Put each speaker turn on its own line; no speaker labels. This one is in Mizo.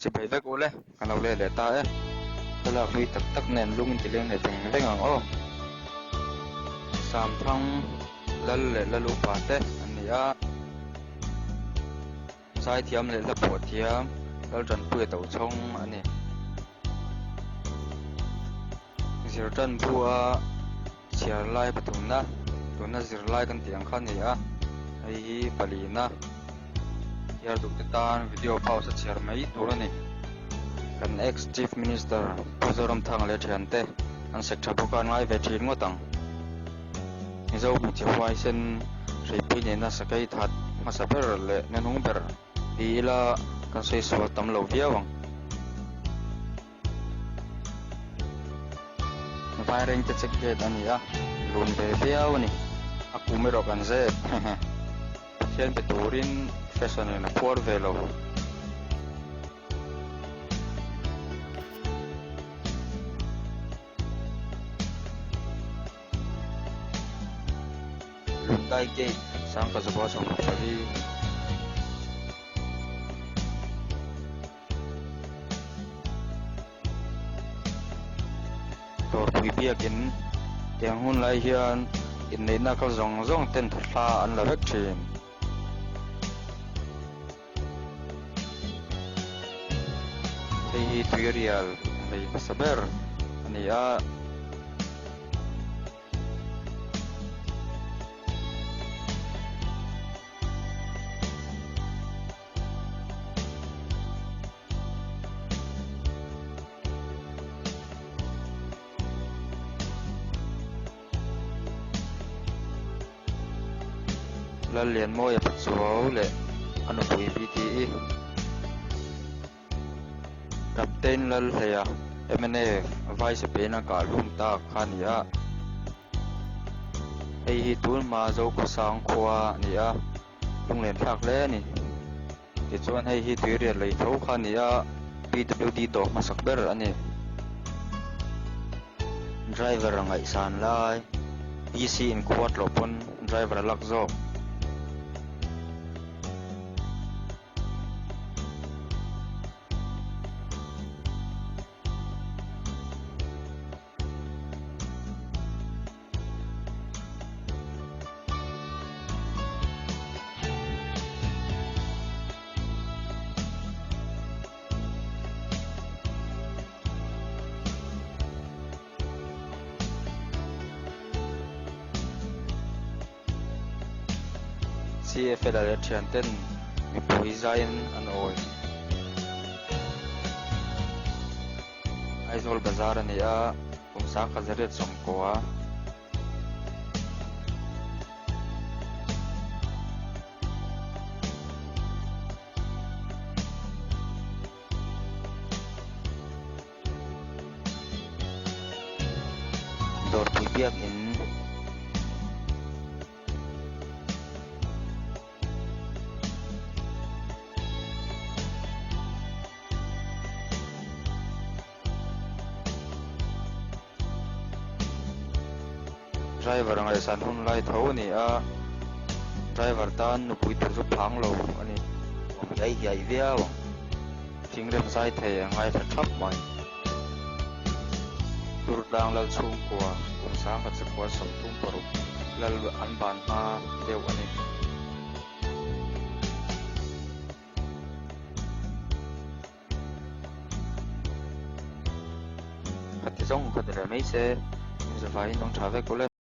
Chibai vek ule, ka lo let leh ta e. Thlalak hlui tak tak nen lung inti leng leh veng veng ang aw. Samthang Lal leh Lalupa te an ni a. Zaithiam leh hla phuah thiam Laltanpuia Tochhawng a ni. Zirtan bu a chhiar lai pathumna, tuna zirlai kan tih ang kha a ni a, hei hi palina chhiar duh te tan video pause a chhiar mai tur a ni. Kan ex Chief Minister Pu Zoramthanga leh thiante an sek tha bawk a, an ngai ve thin ngawt ang. Mizo hmeichhe huaisen hreipui nena sakei that hmasa ber leh hnuhnung ber ti ila kan sawi sual tam lo viau ang. Vairengte check gate a ni a, lun ve viau a ni. A kum erawh kan zep hehe. Pathian pe turin fashion in a phuar ve lo. Lundai Gate, Sangkazawba 14. Dawrpui biakin tiang hun lai hian inneihna kal zawng zawng ten thla an la vek thin. Hei hi tuirial lei hmasa ber a ni a. Lallianmawia Pachuau leh a nupui BTE Captain Lalhleia mnf Vice Pena kah hlum tak kha a ni a. Hei hi tun hma Zokhawsang khua a ni a, lunglen thlak hle a ni. Tichuan hei hi tuirial lei tho kha a ni a, PWD tawh hmasak ber a ni. Driver a ngaihsan lai, PC in khua tlawh pawn driver a lak zawk. CFL leh thianten mipui zaiin an awi. Aizawl bazar a ni a, kum sangkhat zariat sawmkua. Dawrpui biakin. Driver ngaihsan hun lai tho a ni a, driver tan nupui tur chu phang lo a ni. Awm hiai hiai viau ang. Thingrem zai thei a ngaithla thap mai. Turtlang lal chhungkua kum sangkhat sakua 36 lal an ban hma deuh a ni. Khati zawng kha ni leh mai se, in zavaiin awm tha vek ule.